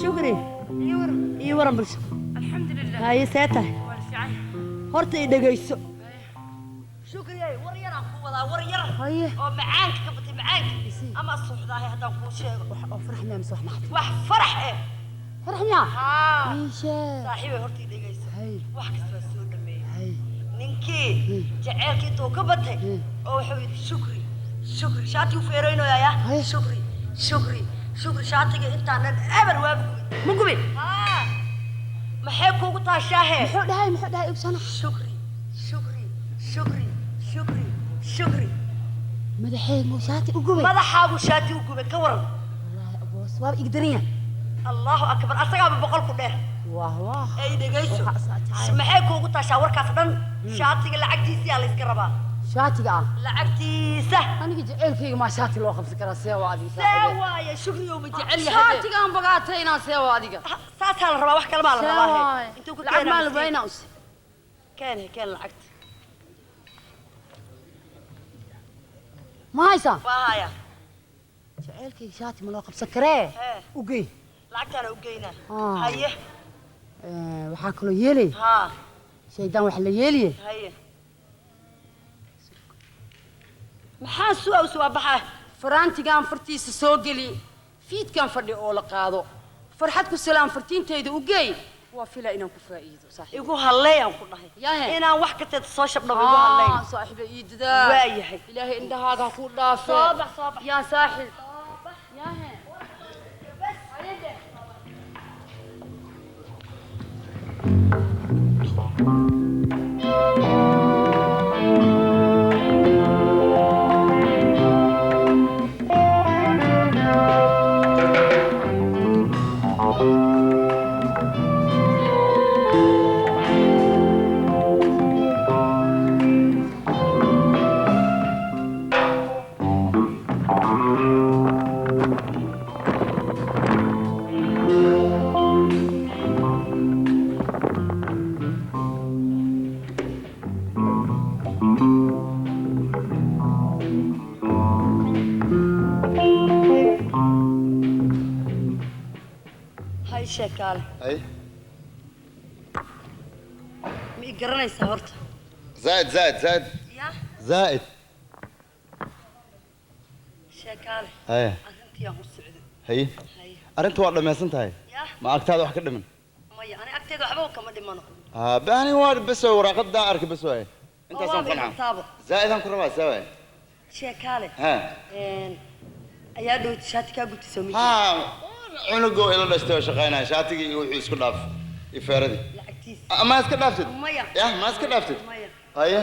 Shukri, ii waran bulsho. Alxamdulilah. Haye, see tahay? Waa fiican. Horta i dhegayso. Shukriyey, war yaraan ku wadaa, war yar Haye. oo macaanka ka batay, macaanka ama suuxdaahay haddaan kuu sheego. Oo farax miyaa mise wax naxdin? Wax farax eh. Farax miyaa? Haa. Ii sheeg. Saaxiibay, horta i dhegayso. Haye. Wax kasta waa soo dhameeyey. Haye. Ninkii jaceylkii intuu ka batay oo wuxuu yidhi, "Shukri, Shukri," shaati u feeraynayaa. Haye. "Shukri, Shukri, Shukri," shaatiga intaanan eber waaba gubin. Ma gubin? Haa, maxay kuugu taashaahe? Muxuu dhahay? Muxuu dhahay igsana? "Shukri, Shukri, Shukri, Shukri, Shukri." Madaxeey muu shaati u gubay? Madaxaagu shaati u gubay, ka waran? Wallaahi aboos waaba igdaran yahay. Allahu akbar, asagaaba 100 ku dheer. Wah wah. Ee, dhegayso. Waxaa isaa jacayl. Maxay kuugu taashaa warkaas dhan? Shaatiga lacagtiisiyaa la iska rabaa. Shaatiga ah? Lacagtiisa. Aniga jaceylkayga maa shaati loo qabsan karaa? See waa adiga see saaxiibe. Waaye Shukriyow, ma jecel yahay? Shaatigaan bagaatay inaan see waa adiga. Saasaa la rabaa, wax kale maa la See rabaa. waaye. Intuu ku lacag maa la keenaa. rabaa inaan us Keen, keen lacagta. Ma haysaa? Waa haya. Jaceylkayga shaati ma loo qabsan karee. Hee. U gey. Lacagtaana u geynaa. Ah. Haye. Waxaa kaloo yeelay haa shaydaan wax la yeeliye. Haye, maxaa su'a u su'a baxaa? Faraantigaan fartiisa soo geli, fiidkaan fadhi oo la qaado, farxad ku salaam, fartiintayda u geey. Waa filaa inaan ku faa'iido saaxiib. Igu halleeyaan ku dhahay. Yahe. Inaan wax kasteed soo shabdhabo, igu halleey. Ah, saaxiiba, ii dadaa. Waa yahay. Ilaahay indhahaaga ha ku dhaafe. Soo bax, soo bax. Yaa saaxiib, yahe. Hay, sheekaale. Ay. Ma i garanaysaa horta? زائد زائد زائد. Ya. زائد. Sheekaale. Ay. Arrintii aan u socdo. Hay. Haye. Arrintu waa dhammaysan tahay. Ya. Ma agtaada wax ka dhiman? Maya, ani agteeda waxba kama dhimano. haa, baani waa bas, waraaqada arka bas waay. Intaasaan waaba qancaa. irtaabo. Zaa'idan ku rabaa saa waay. Sheekaale. Ha. Ayaa dhowti shaati kaa gubtay, soo ma jeed? Ha, cunugoo ila dhashtay oo shaqaynaya, shaatigii iyo wuxuu isku dhaaf ifeeradii. Lacagtiisa. Ma iska dhaaftid? Maya. Yah, ma iska dhaaftid? Maya. Haye.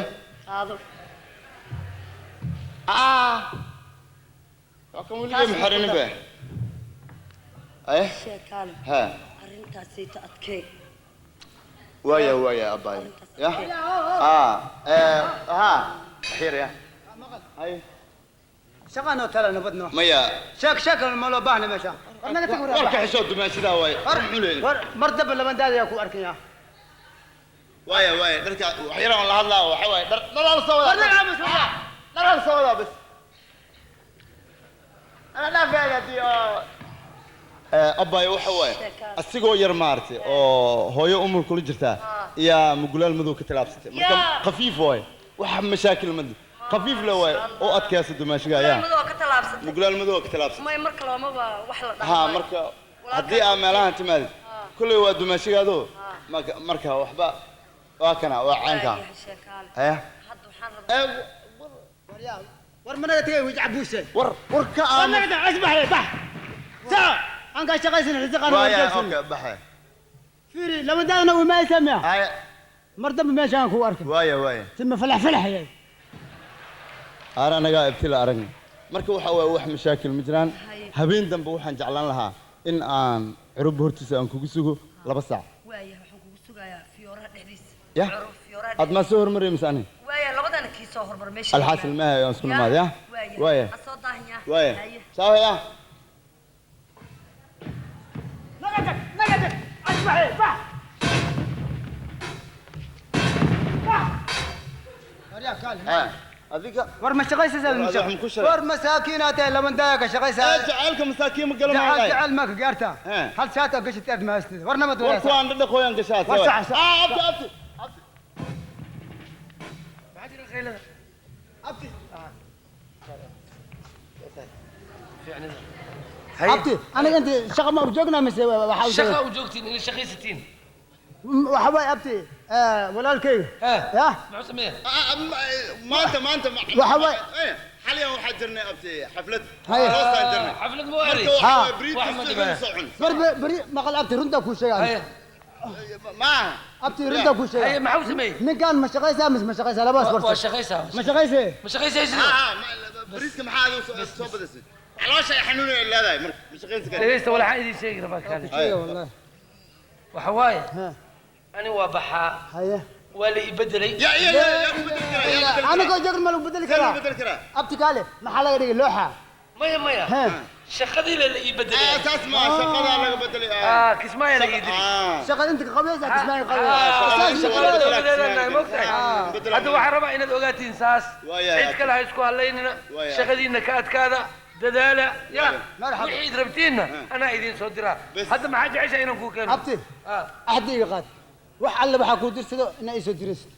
Qaado. Ah, waa kan weligay maxarinin be. Haye. Sheekaale. Ha. Arrintaasayta adkee. Waaya waaya abaayo, yah, ah eh, ha, xir ya. Haye. Shaqano tala nabadno. Maya. Sheek sheek ma loo baahna meesha. War naga tag. Warka xishood dumaashidaa waaye. Xuleel. War mar damba laban daadayaa ku arkaya. Waaya waaya, dharka wax yar aan la hadlaa waxa waaye dhar dhalaal soo War wadaa. naga aamus war. Dhalaal soo wadaa bas. Ana dhaafaya hadii oo abbaay waxa waaye asigoo yar maartay oo hooyo umul kula jirtaa iyaa mugulaal madow ka tilaabsatay marka. Yaa. Khafiif waaye, wax mashaakil ma khafiif la waaye oo adkaysa dumaashiga ayaa. Madow ka tallaabsatay. Mugulaal madow ka tilaabsatay. May, marka loomaba wax la dhaho. Ha, marka haddii aa meelahan timaadid kulley waa dumaashigaado, marka marka waxba waa kana waa caynka. Sheekaale. Haya. Hadda waxaan rabaa War ma naga tagay wij cabuuse. War war ka War aan naga tag, asbax bax. Saa aan ka shaqaysan risiqana. Waaya, okay, baxay. Fiiri laba daadna way ma sameeya. Haya. Mar dambe meesha aan ku arkay. Waaya waaya. Tima falax falax yahay. Aar anagaa ibtila aragna marka waxa waaye wax mashaakil ma jiraan. Habeen dambe waxaan jeclaan lahaa in aan curub hortiisa aan kugu sugo 2 saac. Waaya, waxaan kugu sugayaa fiyooraha dhexdiisa. Yah. Curub fiyooraha. Aad maa soo hormarayay mise ani? Waaya, labadana kii soo hormar meesha. Alxaasil maaha aan isku nimaad ya. Waaya. Waaya. Ha soo daahin ya. Waaya. Haye. Saawa ya. Naga tag, naga tag, asbax bax. War yaa kaale. Ha. Adiga War ma shaqaysaa? War, adiga ku sheegay. War masaakiin aad tahay, laban daaya ka shaqaysaa. Jacaylka masaakiin ma galo Jacal maaqay. Jacal ma ka gaartaa? Hal shaat oo gashatay aad ma haystid. War nabad War walaasa. kuwaan dhadhaqooyan gashaad. War sax sax. Ah, abti, abti, abti. Maxaa jira qaylada? Abti. Fiicnida. Abti, aniga inta shaqa ma u joognaa mise waxa u Shaqa u joogtiin ina shaqaysatiin. Waxa waay abti, walaalkayga ya. Muxuu sameeyaa? Maanta Waxa xaliyan waxaa jirnay abti xaflad. Haye. Aroosaan jirnay. Xaflad ma Marka eri. waxa Ha. waay bariidka Wax ma si dhibaya. xun soo cun. War beri maqal abti, runtaa kuu sheegay. Haye. Maaha. Abti, runtaa kuu Haye, sheegay. maxuu sameeyey? Ninkan ma shaqaysaa mise ma shaqaysaa? Labaas Waa warsa. shaqaysaa. Ma shaqaysee? Ma shaqaysaysid? Ah, bariiska maxaa adiga soo badasay? Caloosha ay xanuunay leedahay, marka ma shaqaynsi kari. Dhegeysta, waxaan idin sheegi rabaa kaale. Sheega wallahi. Waxa waaye, Ha. ani waa baxaa. Haye. Waa la i bedelay. Ya ya ya, yaa ku bedeli karaa, yaa bedeli karaa. Anigoo joogin ma lagu bedeli Yaa karaa? bedeli karaa. Abti kaale, maxaa laga dhigay looxa? Maya, maya. Ha. Shaqadii la ii bedelay. Ah, saas ma shaqadaa laga bedelay. Ah, kismaayo la ii diray. Shaqada inta ka qabaysa kismaayo Ah, qabay. shaqada dowladeedaan moogtahay. Hadda waxaan rabaa inaad ogaatiin saas. Waaya, cid kale ha isku halaynina. Waaya. Shaqadiinna ka adkaada, dadaala ya. Marxaba. Wixii id rabtiinna anaa idiin soo diraa. Bes. Hadda maxaa jeceshahay inaan kuu keeno? Abti, Ah, axdi iga qaad, wax alle waxaa kuu dirsado inaa isoo diraysid.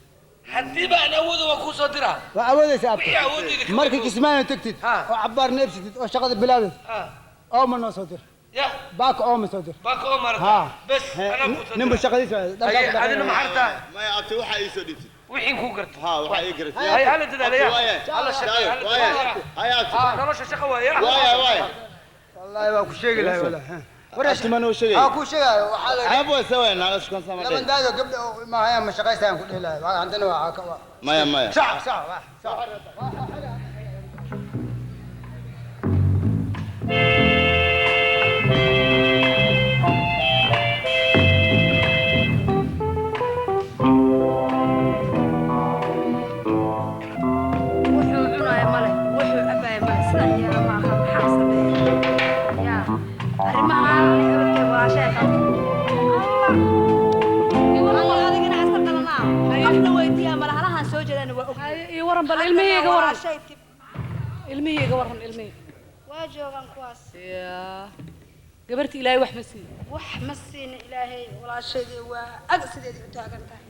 Haddiiba aan awoodo waa kuu soo diraa. Waa awoodaysa abti. Wixii awoodayda ka Marka weyn. kismaayo tagtid Ha. oo cabbaar neebsatid oo shaqada bilaabid, Ah, ooma noo soo dir. Ya. Baaka ooma soo dir. Baaka oo marata. Ha. Bes, anaa kuu soo Ninba diraa. shaqadiisa. Haye, adina maxaa rabtaa? Maya abti, waxaa ii soo dhiibtid. Wixii kuu garto. Ha, waxaa ii garatay. Haye, hala dadaala ya. Waaya. Hala shaqeeyo, hala Waaya. dadaala. Haye abti. Ah, nolosha shaqa waaya. Waaya, waaya. Wallahi waa ku sheegi lahay wallahi. Abti ma noo sheegay? Haa, kuu sheegaayo waxaa la Ceeb way saway naaga shukan sama laban dheh. daado gabdha oo ma hayaan ma shaqaysayaan ku dhihi lahay. Waa haddana waa ka waa. Maya, maya. Sax sax waa sax. Wuxuu cunaaya male, wuxuu cabaaya male, sidan yeela ma aha. Maxaa sameeya ya arrimahaan abadkee walaashay qabto Allah adigana hasta qalanaa qofna weydiiyaa male, halahan soo jeedana waa og. Iyo waran bal ilmihii iga waran. Walaashay tib. Ilmihii iga waran, ilmihii. Waa joogaan kuwaas. Ya gabartii ilaahay wax ma siiyo? Wax ma siina ilaahay, walaashaydii waa ag sideedii u taagan tahay.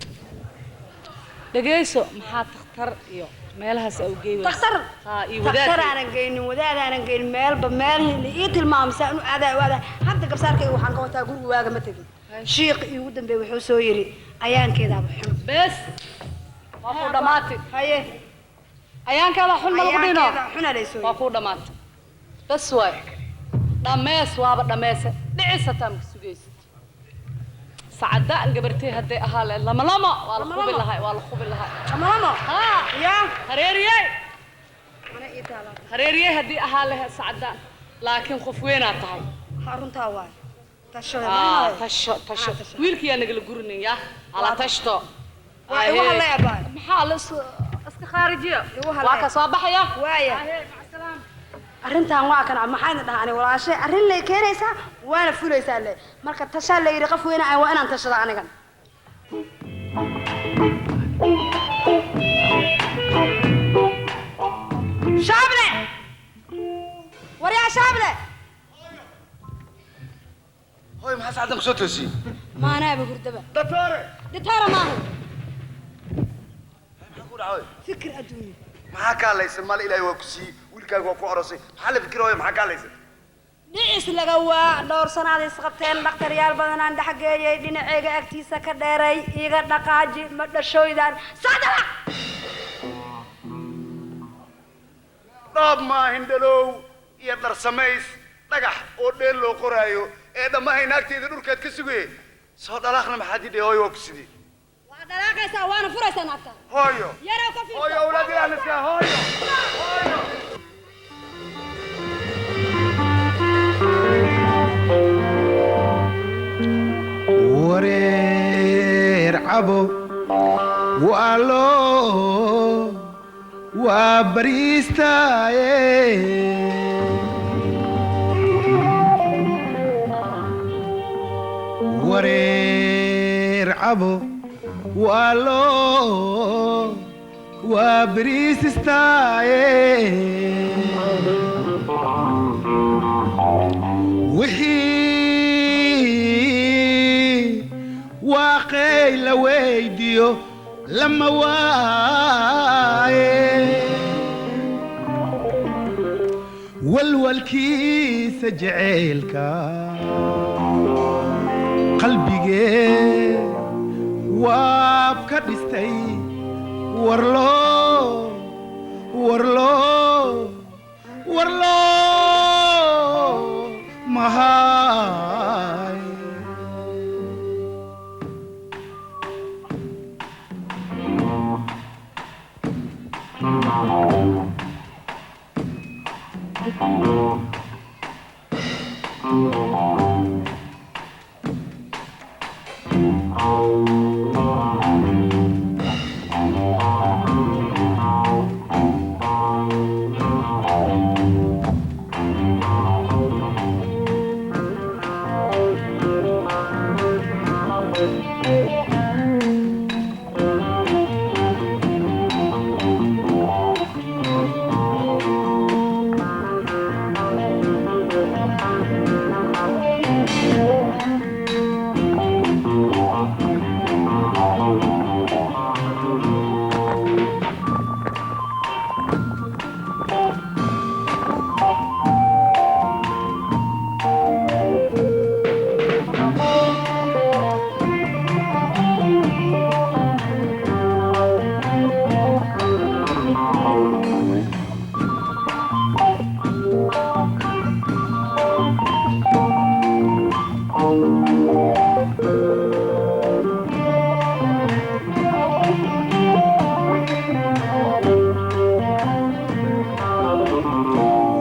Dhegayso, maxaa takhtar iyo meelahaas au geey weyse? Takhtar? Ha, iyo takhtar wadaad. Aanan geynin, wadaad aanan geynin, meelba meelihii ii tilmaamsaa inu aadaa u aadaa. Hadda gabsaarkayga waxaan ka wataa guriga, waaga ma tegin. Shiiq iigu dambeeyey wuxuu soo yidhi ayaankeedaaba xun. Bes, waa kuu dhammaatay. Haye. Ayaankeeda xun ma lagu dhino? Ayaankeeda xuna laysoo Waa kuu dhammaatay, bes waay, dhammees, waaba dhammeese dhicis hataa maka sugaysid. Sacadaan gabartay hadday ahaa lahayd lama lama waa la Lama khubi lama. Lahay waa la khubi lahay. Lama lama. Haa. Yaa. Hareeriyey. Mana ii taalaa. Hareeriyey haddii ahaa lahayd sacadaan, laakiin qof weynaa tahay. Ha, runtaa waay, tashada. Ah, tasho, tasho. Wiilkiyaa nagala gurinin ya hala tashto. Waa igu hadlay abaa. Maxaa la iska khaarijiya? Igu hadlay. Waa ka soo baxaya. Waaya arrintan waa kana, maxayna dhahaa ani walaashay arrin lay keenaysaa waana fulaysaa le. Marka tashaa la yidhi, qof weyna ah waa inaan tashado anigan. Shaable, waryaa shaable. Hooy, maxaa sacdan kusoo toosiyey? Maanaaba hurdaba. Doctore. Dhitaara maaha. Maxaa ku dhacay? Fikir adduunyo. Maxaa ka hadlaysan? Maal ilaahay waa ku siiyey, wiilkaaga waa ku orosay, maxaa la fikir hooyo? Maxaa ka hadlaysan? Dhicis laga waa dhowr sanaad isqabteen, dhakhtaryaal badanaan dhex geeyey, dhinaceyga agtiisa ka dheeray, iga dhaqaaji ma dhashooydaan sacdala. Dhoob maahin dhalow iyo dharsamays dhagax oo dheel loo qoraayo ee dhammahay naagteeda dhulkaad ka sugaye soo dhalaaqna. Maxaa didhay hooyo? Waa ku sidii. Waa dhalaaqaysaa waana furaysaa naagta. Hooyo. Yarow ka fiirso. Hooyo, awlaad ilaah nasiya hooyo, hooyo. Wareer cabo waa loo waa bariistaaye. Wareer cabo waa loo Waa beriisistaaye wixii waaqey la weydiyo lama waaye walwalkiisa jaceylka qalbigee waab ka dhistay warloo warloo warloo mahay.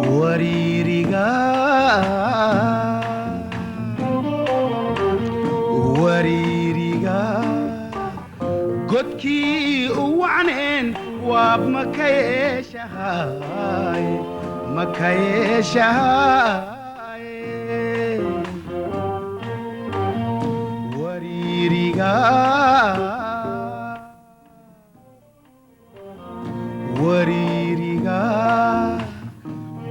Wariiriga wariiriga godkii u wacneen waab maka yeeshahay maka yeeshahay wariiriga wariiriga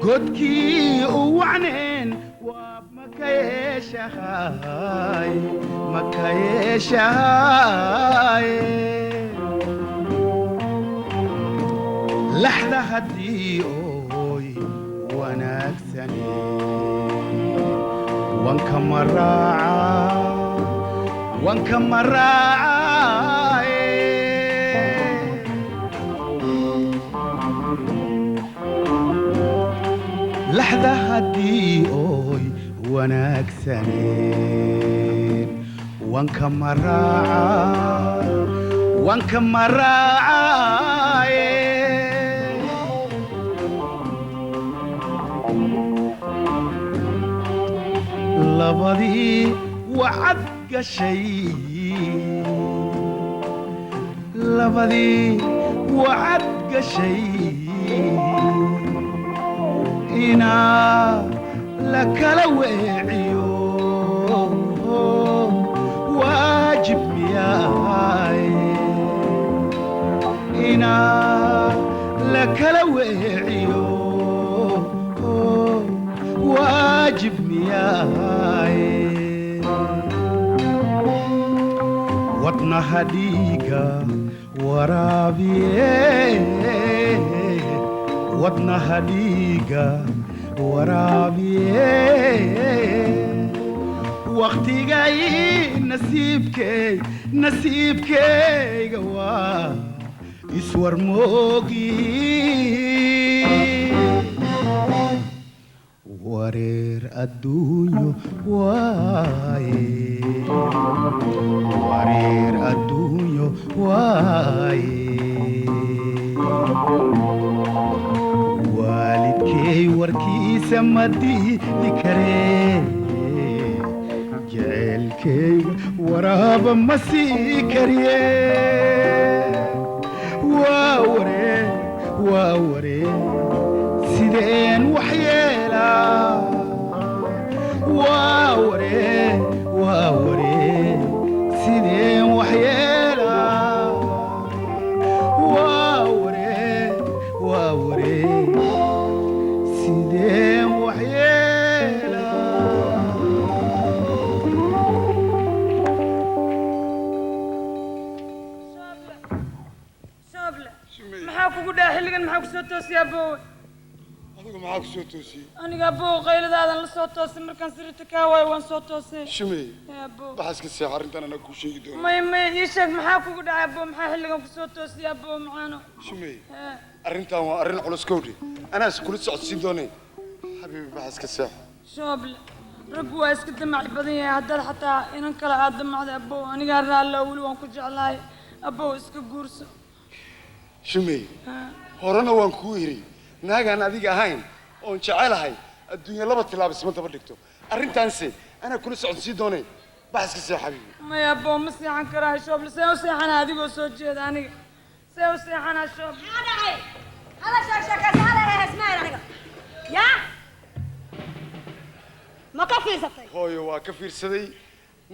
godkii u wacneen waab maka yeeshahay maka yeeshahay laxda haddii ooy wanaagsaneen wanka maraaca wanka maraacaye. Laxda haddii ooy wanaagsaneen wanka maraaca wanka maraacaye. Labadii wacad gashay labadii wacad gashay inaa la kala weeciyo waajib miyaay inaa la kala weeciyo waajib miyaay wadnaha dhiiga waraabiye wadnaha dhiiga waraabiye wakhtigay nasiibkey nasiibkeyga waa iswarmoogi wareer adduunyo waaye wareer adduunyo waaye waalidkay warkiisa ma diidi karee jaceylkayga waraaba ma sii kariye waa waree waa waree sideen wax yeelaa waa waree waa waree sideen wax yeelaa waa waree. Xilligan maxaa ku soo toosiyay aboowe? Adigu maxaa ku soo toosiyey? Aniga aboowe qayladaadan la soo toosay markaan sariirta kaa waayo waan soo toosay. Shumey, aboowe waxaa iska seex, arrintan anaa kuu sheegi doona. Maya maya, ii sheeg maxaa kugu dhacay aboowe, maxaa xilligan ku soo toosiyay aboowe macaano? Shumey, arrintan waa arrin culus kowdhe, anaas kula socodsiin doonay. Xabiibi, waxaa iska seex. Shooble, raggu waa iska damac badan yahay, haddaad xataa inan kale aad damacday aboowe, anigaa raallo, weli waan ku jeclahay aboowe, iska guurso. Shumey, horena waan kuu iri naagaan adiga ahayn oon jecelahay adduunya laba tilaab isma daba dhigto. Arrintaanse anaa kula socodsiin doonay, bax iska seex xabiibi. Maya aboowe, ma seexan karaa Shooble, see u seexanaa adigoo soo jeeda aniga? See u seexanaa Shooble? Maxaa dhacay? Hala sheeg sheekaysa, hala heesmayn aniga. Yaa? Ma ka fiirsatay? Hooyo, waa ka fiirsaday,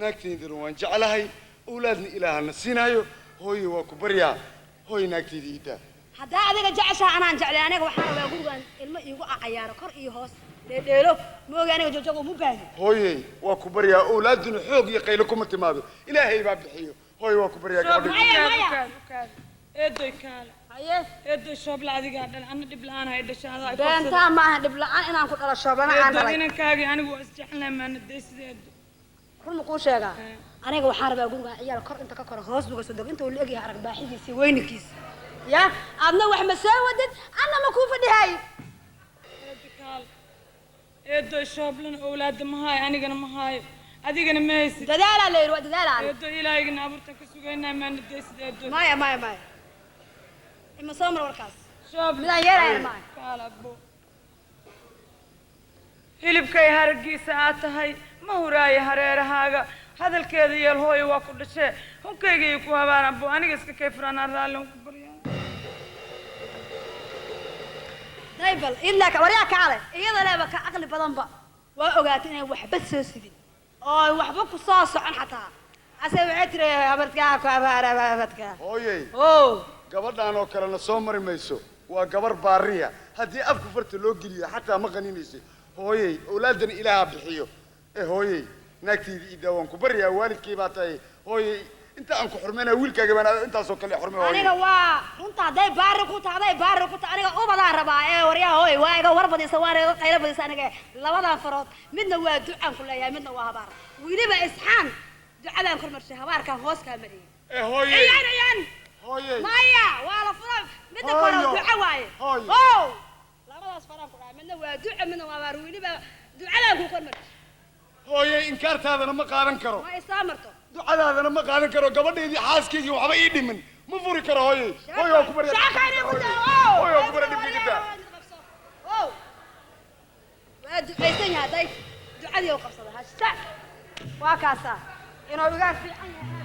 naagtaydana waan jeclahay, owlaadna ilaahana siinaayo. Hooyo, waa ku baryaa, hooyo, naagtayda ii daa. Haddaa adiga jeceshaha anaan jeclay, aniga waxaan rabaa gurigan ilmo iigu cayaaro kor iyo hoos dheedheelo, moogi aniga joojooga uma baahni. Hooyey, waa ku baryaa, owlaaduna xoog iyo qaylo kuma timaado, ilaahay baa bixiyo. Hooyo, waa ku baryaa gabadha. Maya, maya. Eedoy kaale. Haye. Eedoy, Shooble adigaa dhalay, anna dhib la'aan hay dhashay adaa. Beentaa maaha, dhib la'aan inaan ku dhalo Shooblana aan Eedoy, dhalay. Inankaagii anigu waa isjecelnahay, maana daysida eedo. Run ma kuu sheegaa? Aniga waxaan rabaa gurigan ciyaal kor inta ka koro hoos uga soo dego, inta uu la egyahay arag baaxidiisa iyo weynankiisa. Ya adna wax ma soo wadid, anna ma kuu fadhihay. Eedo kaale. Eedoy, Shooblana owlaada ma haayo, anigana ma haayo, adigana ma haysid. Dadaalaa la yidhi, waa dadaalaa. Eedo, ilaahayga abuurtan ka sugaynaa, maana daysida eedo. Maya maya maya, ima soo mar warkaas. Shooble. Midaan yeelayna maayo. Kaale abbo. Hilibkay haraggiisa aad tahay, ma huraayo hareerahaaga, hadalkeeda yeel hooyo, waa ku dhashee, hunkayga iyo ku habaan abbo, aniga iska kay furanaan, raalli ku baryaa. Daybal ilaa ka waryaa kaale, iyada leeba ka caqli badanba waa ogaatay inay waxba soo sidin oo ay waxba ku soo socon xataa, ase waxay tiri habarkaa ku habaar habarkaa. Hooyey, oo gabadhaan oo kalena soo mari mayso, waa gabar baariya, haddii afku farta loo geliyo xataa ma qaninayso. Hooyey, owlaadana ilaaha bixiyo ee hooyey, naagtayda ii daa, waan ku baryaa, waalidkay baa tahay. Hooyey, inta aan ku xurmaynaya wiilkaaga baan intaasoo kale xurmay hooyey. Aniga waa runta, hadday baari ku tahay, hadday baari ku tahay, aniga ubadaan rabaa ee waryaa hooy, waa iga war badisa, waana iga qaylo badisa. Aniga labadan farood midna waa ducaan ku leeyahay, midna waa habaar, weliba isxaan ducadaan kormarshay, habaarkaan hoos kaa mariyay. Ee hooyey. Ciyaan ciyaan. Hooyey. Maya, waa la fura midda kore. Hooyo. Duco waaye. Hooyo. Ow, labadaas faraan ku dhahay, midna waa duco, midna waa habaar, weliba ducadaan ku kormarshay. Hooyey, inkaartaadana ma qaadan karo. Ma isaa marto. Ducadaadana ma qaadan karo, gabadhaydii xaaskaygii waxba ii dhimin ma furi karo. Hooyey, hooy, waa ku baryaa. Shaaka inay ku dhaco. Hooy, waa ku baryaa, dhibka iga daa. Ow, waa ducaysan yahay, day ducadii u qabsada hashta, waa kaasaa inuu iga fiican yahay.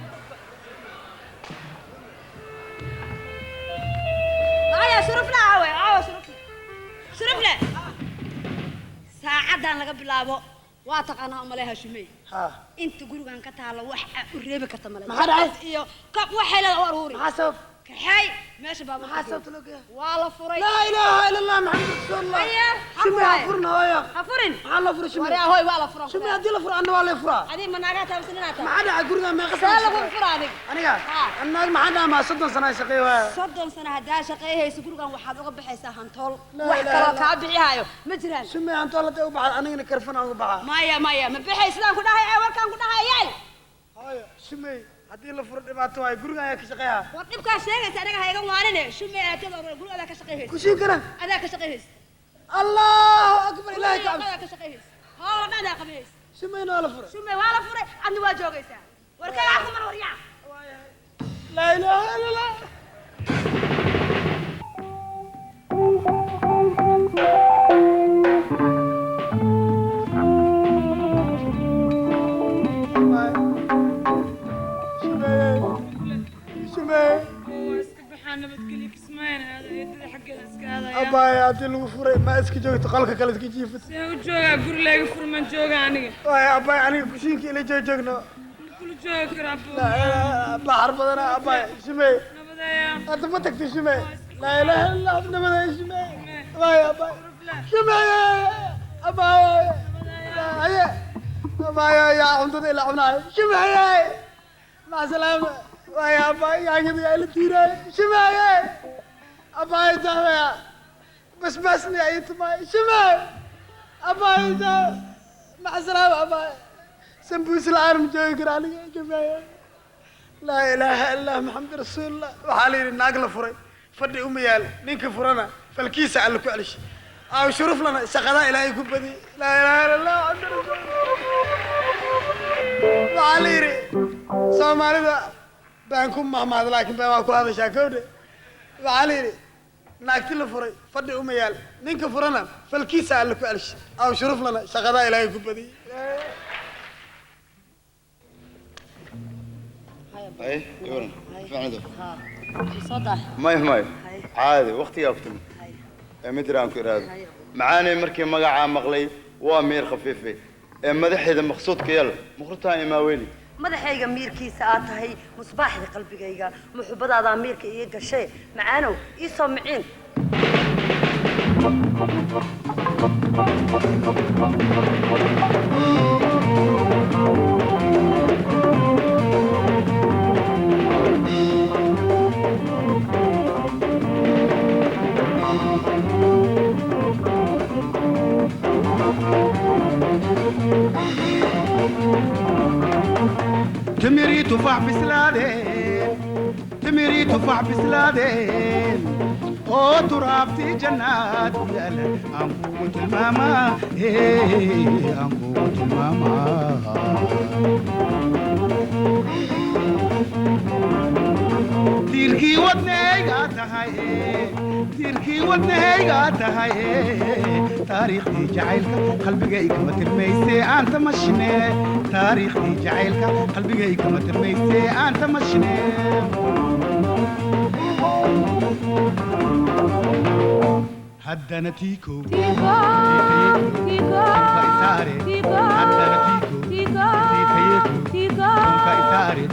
Maya, shurufle aawe? Aawe shurufle? Shurufle, saacaddan laga bilaabo waa taqaanaa umaleha Shumey. Ha. Inta gurigan ka taalo wax aad u reebi karta male. Maxaa dhacay? Iyo kab waxay leedahay u aruuri. Maxaa sabab? Kaxay meesha baabuurka. Maxaa sababta loo geeyaa? Waa la furay. Laa ilaaha ila Allah Maxamed rasuulullah. Haye, ha Shumey, ha furay. furna hooyo. Ha furin. Maxaa loo furay Shumey? Waryaa hooy, waa la furan. Shumey, haddii la furo anna waa lay furaa. Adiga ma naagaa taabsan inaad tahay? Maxaa dhacay guriga meeqa See sano lagu shaqeeya? fura adiga? Aniga? Ha. Annaga maxaa dhamaa 30 sano aan shaqeeyo waaya. 30 sano haddaa shaqeeyhayso, gurigan waxaad uga baxaysaa hantool. Laa Wax ilaaha kaloo illa. kaa bixihaayo ma jiraan. Shumey, hantool hadday u baxda anigana karfan aan uga baxaa. Maya maya, ma bixay sidaan ku dhahay ee warkaan ku dhahay yay. Hooyo, Shumey, haddii la furo dhibaato waayo, guriga ayaa ka shaqeeyaa. War dhibkaa sheegaysa aniga ha iga waanine. Shumey, aatiyada guriga adaa ka shaqeeyhaysa. Kushiinkana? Adaa ka shaqeeyhaysa. Allahu akbar, ilaahay ka cabsi. Adaa ka shaqeeyhaysa, hoola dhan adaa qabayhaysa. Shumeyna waa la furay. Shumey waa la furay, adna waa joogaysaa. Warkagaa ku mar waryaa. Laa ilaaha illa Allah. Shumey, Shumey. Oo iska baxaa, nabadgelyo, kismaayana aada eedada xaggeeda iska aadaya. Abbaaya, haddii lagu furay ma iska joogto qolka kale iska jiifat? See u joogaa guri layga furman jooga aniga? Waaya abbaaya, aniga kushiinka ila joog joogno. Ma kula joogi karo abbo. Laa ilaaha baxar badana abbaaya. Shumey. Nabadeeya. Hadda ma tagtay Shumey? Laa ilaaha illa Allah, nabadeeya Shumey. Waaya abbaaya. Shumey, abbaaya. Haye abbaaya, yaa cuntada ila cunaayo Shumey, maca salaama. Waaya abbaaya, yaanyada yaa ila tiiraayo Shumey. Abaayo daawaya. Basbaasni ay tumay. Shumay. Abaayo daawa. Maca salaama abaayo. Sambuus la'aan ma joogi karo aniga shumay. Laa ilaaha illaa Maxamed rasuulullah. Waxaa la yidhi naag la furay. Fadhi uma yaal. Ninka furana falkiisa Alle ku celish. Aaw shuruf lana shaqadaa Ilaahay ku badiyey. Laa ilaaha illa Allah Maxamed rasuulullah. Waxaa la yidhi Soomaalida baan ku mahmaad laakiin been waa ku hadashaa kowdhe. Waxaa la yidhi naagti la furay fadhi uma yaal. Ninka furana falkiisa Alle ku celish. Aaw shuruf lana shaqadaa Ilaahay ku badiyey. Ay iwaran fiicnado. Soo daa. May may, caadi waqtigaa ku timid ee mid aan ku iraado macaanay. Markii magacaa maqlay waa miir khafiife ee madaxeeda maqsuudka yal muqrutaan imaaweli. Madaxayga miirkiisa aad tahay, musbaaxda qalbigayga, muxubadaadaa miirka ii gashay. Macaanow, ii soo miciin. Timirii tufaax bislaadeen, timirii tufaax bislaadeen oo turaabtii jannaad ku yaala aan kugu tilmaamaa, aan kugu tilmaamaa. Tiirkii wadnahaygaa tahay, tiirkii wadnahaygaa tahay, taariikhdii jacaylka qalbigay kama tirmayse aan tamashine, taariikhdii jacaylka qalbigay kama tirmayse aan tamashine. Haddana tiiko isaare, haddana tiiko tiitayeeku tunka isaare.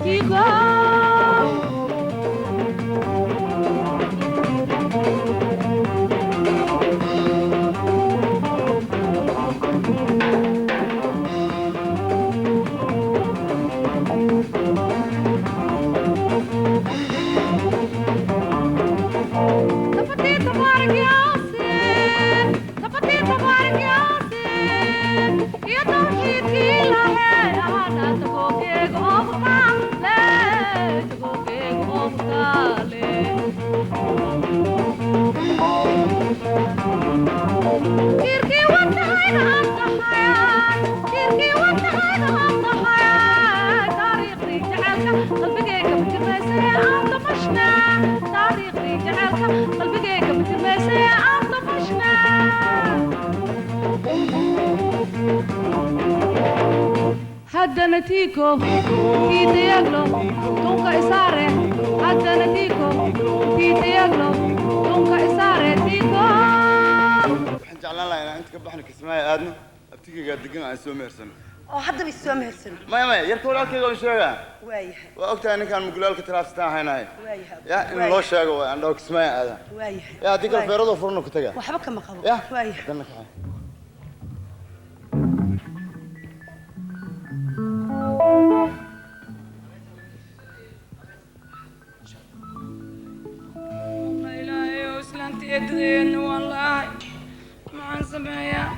تفتي تبارك ياسين، تفتي تبارك ياسين، يا توحيدك إلهي أنا تقوكيك أبطالي، تقوكيك أبطالي. تيركي وانتهينا أنت حياة، تيركي وانتهينا أنت حياة، تاريخي جعلك قلبك بترميسي أنت مشنا، تاريخي جعلك قلبك بترميسي أنت مشنا. Haddana tiiko tiitayaglo tunka isaare, haddana tiiko tiitayaglo tunka isaare tiiko. Waxaan jeclaan lahaa inaan inta ka baxno Kismaayo aadno, abtigaygaa degan, aan soo mehersano. Oo haddaba is soo mehersano? Maya maya, yarka walaalkayga on sheegaa. Waayahay. Waa ogtahay ninkaan mugulaalka talaabsataan haynahay. Waayahay. Ya in loo sheego waay, aan dhaho Kismaayo aadaa. Waayahay. Ya haddii kale feeradoo furano ku tagaa. Waxba kama qabo. Ya. Waayahay. Haddana kaxay. Ilaahayow, islaanta eedadeedna waan la'ahay, maxaan sameeyaa?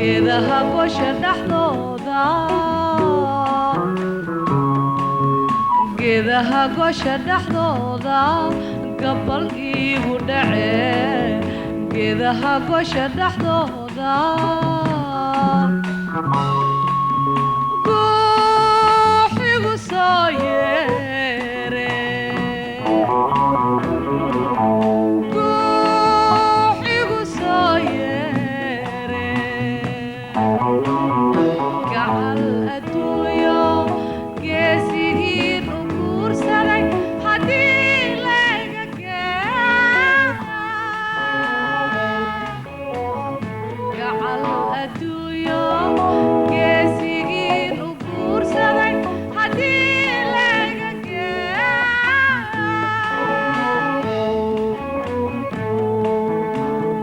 Geedaha gosha dhexdooda, geedaha gosha dhexdooda, gabal iigu dhace, geedaha gosha dhexdooda. Guuxigu soo yeere, guuxigu soo yeere, gacal adduunyo geesigii u guursaday haddii layga keena, gacal adduunyo geesigii u guursaday haddii layga keena,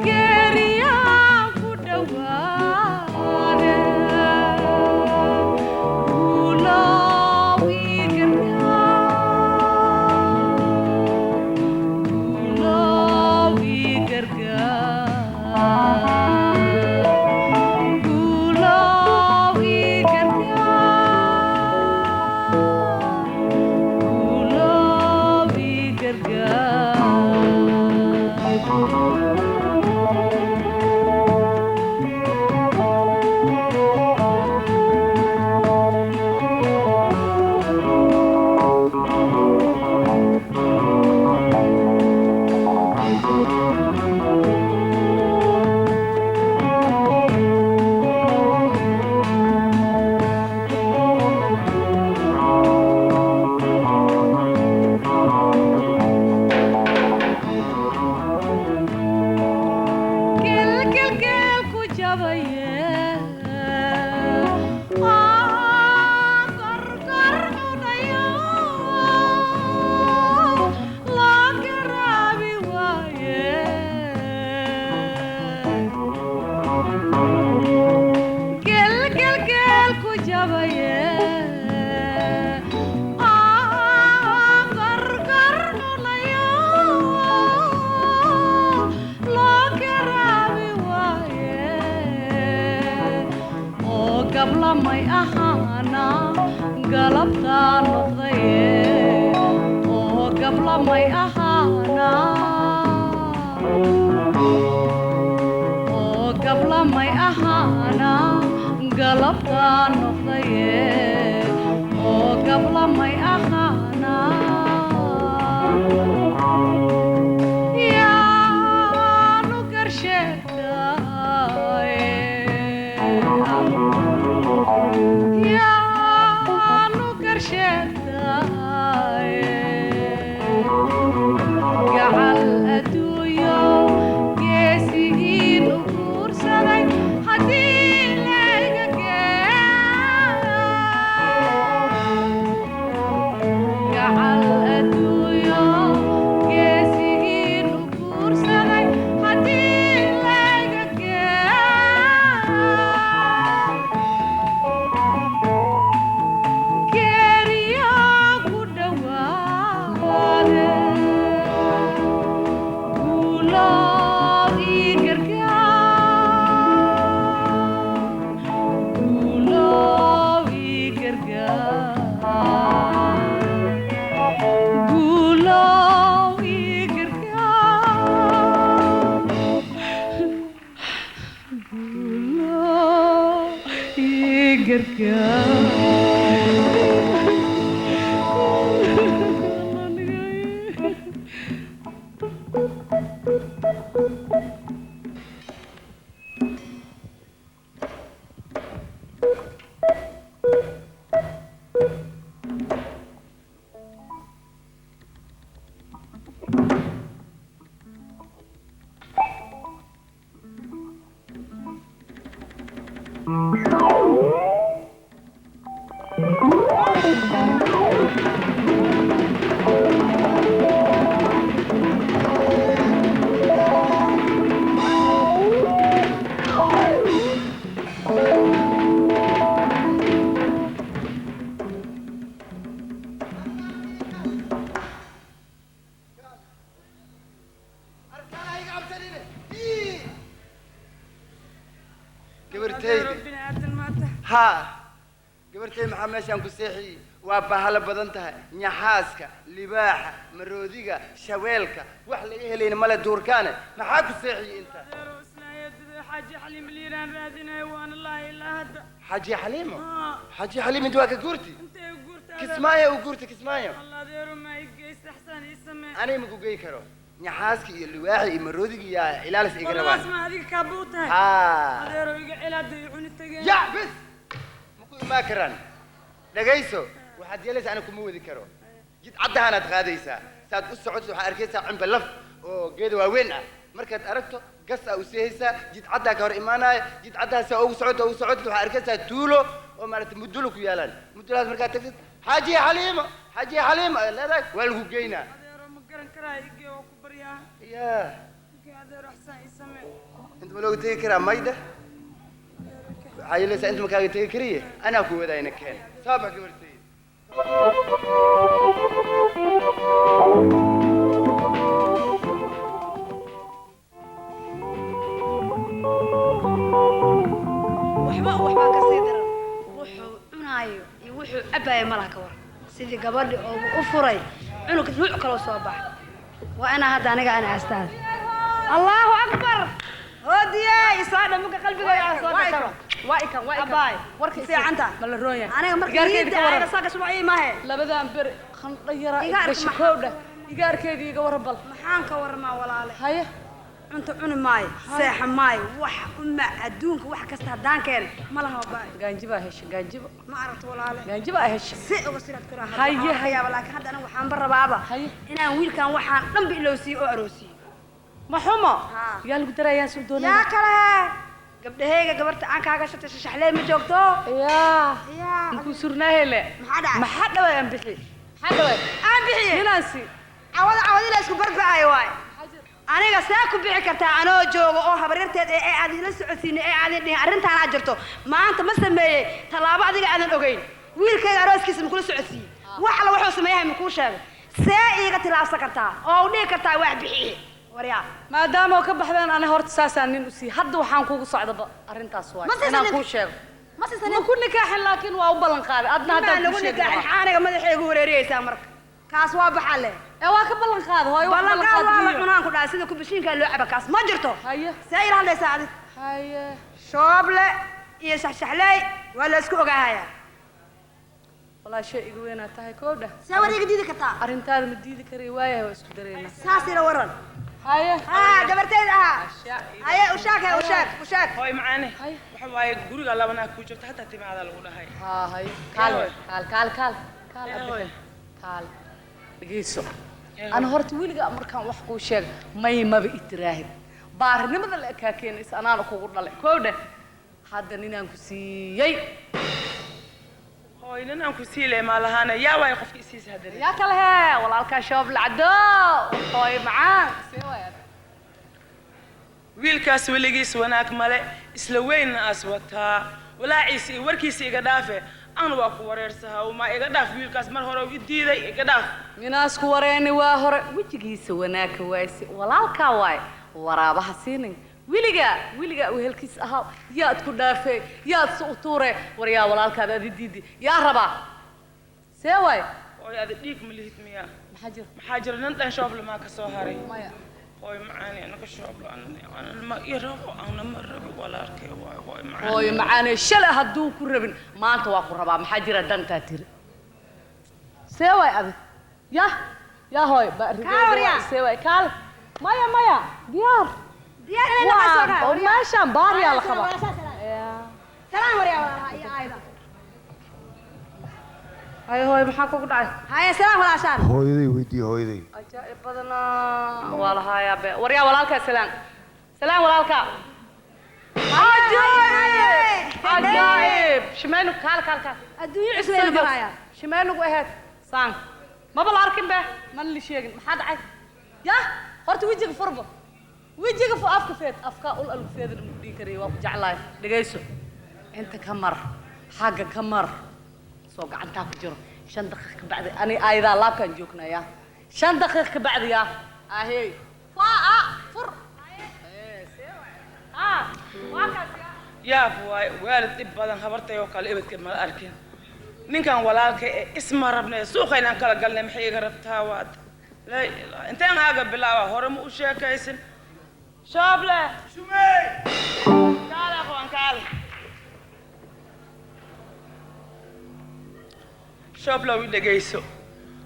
geeriyaan ku dhowaade, guulow ii gargaar, guulow ii gargaar, guulow ii gargaar, guulow ii gargaar. Gel ku jabaye, korkor cunayo, loo garaabi waaye. Gel gel gel ku jabaye, korkor cunayo, loo garaabi waaye, oo gablamay ahaana galabtaa noqdaye, oo gablamay ahaana, oo gablamay ahaana galabtaa noqdaye, oo gablamay ahaana. Yaanu garsheegtaaye, yaanu garsheegtaaye, gacal adduunyo geesigiin u guursaday haddii layga keeno, gacal adduunyo geesigiin u guursaday haddii layga keeno, geeriyaa ku dhowaade, guulow ii gargaar, guulow ii gargaar, guulow ii gargaar, guulow ii gargaar. Gabartayda. Bini aadan maata. Haa, gabartay, maxaa meeshaan ku seexiyey? Waa bahalo badan tahay, nyaxaaska, libaaxa, maroodiga, shabeelka, wax laga helayna male duurkaane. Maxaa ku seexiyey inta? Adeero, islaan eedada Xaaji Xaliim liiraan raadinayo, waana lahay ilaa hadda. Xaaji Xaliimo? Haa. Xaaji Xaliim inta waa ka guurti. Intay u guurta? Kismaayo u guurti, Kismaayo. Allah, adeero, ma i geysta, xsaan ii samee. Aniga ma ku gey karo, nyaxaaska iyo libaaxa iyo maroodiga iyo ilaalis iga Qoladaas rabaan. ma adiga kaaba u tahay? Haa. Adeero, iga celaada i cuni tageen. Ya bes, ma ku imaan karaan. Dhagayso, waxaad yeelaysaa, aniga kuma wadi karo, jid caddahaanaad qaadaysaa. Saad u socoto waxaad arkaysaa cimba laf oo geeda waaweyn ah. Markaad aragto, gas aa u seehaysaa, jid caddaa ka hor imaanaya. Jid caddaha saa ugu socoto, ugu socoto, waxaad arkaysaa tuulo oo maaragtay mudulo ku yaalaan. Mudulahaas markaad tagtid, Xaaji Xaliimo, Xaaji Xaliimo ayaad leedahay, waa lagu geynaa. Adeero, ma garan karaa, igee, waa ku baryaa. Ya. Igee, adeero, xsaan ii samee. Inta ma looga tegi karaa? Mayda, waxaa yeelaysaa, inta ma kaaga tegi kariye, anaa ku wadaayna. Keen, soo bax, gabartayda. Waxba waxbaa ka sii daran, wuxuu cunaayo iyo wuxuu cabaayo malaha. Ka waran sidii gabadhi oo u furay cunug nuuc kaloo soo baxa? Waa inaa hadda aniga ana astaan. Allahu akbar, hoodiye isoo muga qalbigooda aan soo gasaba. Waa ikan, waa ikan. Abaay. Warka. Fiicanta. Ma la roon yahay? Aniga marka Igaarkeedi ka niida waran. aniga soo gasho waa ii mahe. Labadan ber qandho yaraa Igaarka gasho. Koowdha, igaarkeedii iga waran bal. Maxaan ka warramaa, walaale? Haye. Cunto cuni maayo, seexa maayo, wax uma adduunka wax kasta haddaan keenay ma laha, abaay. Gaanjibaa hesha, gaanjibo. Ma aragto, walaale? Gaanjibaa hesha. Si uga siraad kuraa. Haye. Hayaaba, laakiin hadda aniga waxaanba rabaaba Haye. inaan wiilkan waxaan dhanba ilowsiiyo oo aroosiiyo. Ma xumo. Haa. Yaa lagu darayaa soo doonaya? Yaa kale, gabdhahayga gabarta aan kaaga shatay shashaxlee ma joogto? Yaa. Yaa. Nkuu surnaahele. Maxaa dhacay? Maxaa dhaway? Aan bixi, maxaa dhaway? Aan bixiye. Ninaansi. Cawada cawada ila isku barbacay waay. Aniga see ku bixi kartaa anoo joogo oo habaryarteed ee aad ila socodsiinay ee aadin dhihin arrintaanaa jirto? Maanta ma sameeyey tallaabo adiga aadan ogeyn? Wiilkayga arooskiisa makula socodsiiyey? Wax alla wuxuu sameeyahay makuu sheegay? See iiga tilaabsan kartaa oo u dhihi kartaa wax bixiye, waryaa? Maadaama oo ka baxdeen, ani horta saasaan nin u siiyey. Hadda waxaan kugu socdaba arrintaas waay. Ma siisan Inaan nin- kuu sheego. Ma siisan. Ma ku nikaaxin, laakiin waa u ballan qaaday. Adna maa haddaan lagu kuu sheegi nikaaxin rabaa. Aniga madaxaygu wareeriyeysaa marka, kaas waa baxa leh. Ee waa ka ballan qaaday hooyo, wax ballanqaad waa la biyo. Cunaan ku dhahay sida kubashiinkaa loo caba, kaas ma jirto. Haye. See ila hadlaysaa adig? Haye. Shooble iyo shaxshaxley waa la isku ogaahayaa. Walaa shay iga weynaa tahay, koodha. See war iga diidi kartaa? Arrintaada ma diidi karayo, waayahay, waa isku dareynaa. Saas ila waran. Haye. Haa, gabarteyda ahaa. Haye, ushaag, haye, ushaag, ushaag. Hooy macaane. Haye. Waxa waaye, guriga labanaa kuu joogta, hataa timaada lagu dhahay. Haa, haye, kaal, kaal, kaal, kaal, kaal. Ee, Abdi. hooyo. Kaal, dhegeyso. Ana horta weligaa markaan wax kuu sheega may maba itiraahid, baarinimada la ekaa keenaysa anaana kugu dhalay, koowdha. Hadda ninaan ku siiyey. Hooy, nin aan ku sii leemaa lahaana, yaa waaye qofka isiisa haddana? Yaa kale hee, walaalkaa Shoob Lacdo. Hooyo macaan, see waay? Wiilkaas weligiis wanaag male, isla weynna aas wataa, walaaciisa iyo warkiisa iga dhaafe. An waa ku wareersahaa, ma iga dhaaf wiilkaas, mar hore u diiday, iga dhaaf. Minaas ku wareeni waa hore, wejigiisa wanaagka waayse. Walaalkaa waay, waraabaha siinin. Weligaa, weligaa wehelkiis ahaa. Yaad ku dhaafee, yaad si u tuure? War yaa walaalkaada adi diidi, yaa rabaa? See waay? Hooy, ada dhiig ma lihid miyaa? Maxaa jira? Maxaa jira? Nin dhan Shooble maa ka soo haray? Maya. Hooy macaani, anaga Shooble ma i rabo, ana ma rabo, walaalkay waay, hooy macaani. Hooyo macaane, shalay hadduu ku rabin, maanta waa ku rabaa. Maxaa jira? Dantaa tiri. See waay adig? Ya ya, hooy ba. Kaal, waryaa. See waay? Kaal, maya, maya, diyaar. Diyaar inay noqoto. Waa meeshaan baariyaa la qabaa. Salaan, waryaa, walaalaha iyo aayda. Haye hooyo, maxaa kugu dhacay? Haye, salaan walaashaan. Hooyaday weydii, hooyaday. Ajaa'ib badanaa, waa lahaayaa be. Waryaa, walaalkaa salaan, salaan walaalkaa. Ajaa'ib, ajaa'ib! Shimaynu, kaal, kaal, kaal. Adduunyo cusub aynu barayaa. Shimaynugu ahayd saan maba la arkin be, mana la sheegin. Maxaa dhacay? Ya horta wejiga furba, wejiga fu, afka feed, afka ul algu feedin ma dhihi karayo. Waa ku jeclahay. Dhegayso, inta ka mar, xagga ka mar, soo gacantaa ku jiro. 5 daqiiq ka bacdi ani ayadaa laabkaan joognaya. 5 daqiiq ka bacdi ya ahey, waa a fur. Ee, see waay. Ah, waa kaas ya. Yaab waay, waalid dhib badan habartay oo kale ebedka ma arkin. Ninkan walaalka ee isma rabnay suuqaynaan kala galnay, maxay iga rabtaa? Waad laa ilaaha, inteen aaga bilaaba hore ma u sheekaysan. Shooble, shumey, kaale aqoon, kaale. Shooblow, i dhegayso.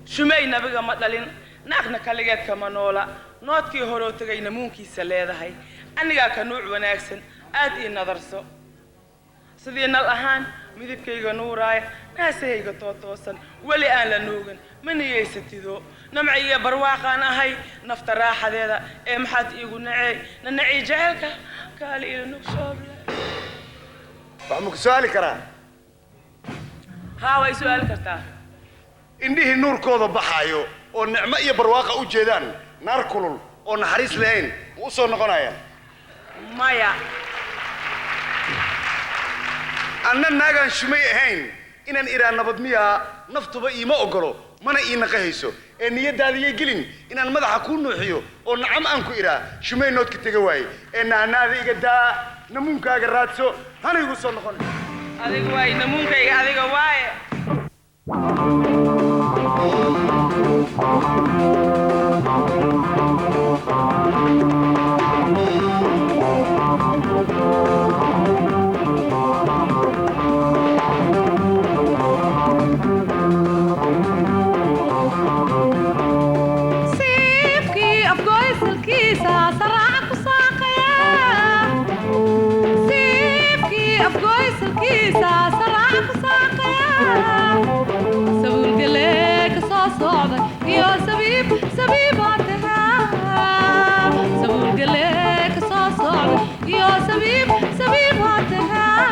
Shumey nabiga ma dhalin, naagna kaligeed kama noola. Noodkii horoo tegay namuunkiisa leedahay. Anigaa ka nuuc wanaagsan, aad ii nadarso. Sidii nal ahaan midabkayga nuuraaya, naasahayga tootoosan, weli aan la nuugin, ma niyeysatido. Namci iyo barwaaqaan ahay, nafta raaxadeeda ee maxaad iigu nacey nanacii jecelka? Kaali ila nug, Shooble. Wax ma ku su'aali karaa? Haa, way su'aali kartaa. Indhihii nuurkooda baxaayo oo nicmo iyo barwaaqa u jeedaan, naar kulul oo naxariis lahayn ma u soo noqonayaan? Maya. Anna naagaan shumay ahayn inaan idhaa nabad miyaa, naftuba iima ogolo, mana ii naqahayso. Ee niyadaadiyay gelin inaan madaxa kuu nuuxiyo oo nacam aan ku idhaa. Shumay noodka tega waaye ee naanaada iga daa, namuunkaaga raadso, hana igu soo noqon. Adiga waaye namuunkayga, adiga waaye. Siifkii afgoysalkiisa saraaca ku saaqaya, siifkii afgoysalkiisa saraaca ku saaqaya, sabuulgale ka soo socday iyo sabiib sabiibaa tahaa, sabuulgale ka soo socday iyo sabiib sabiibaa tahaa.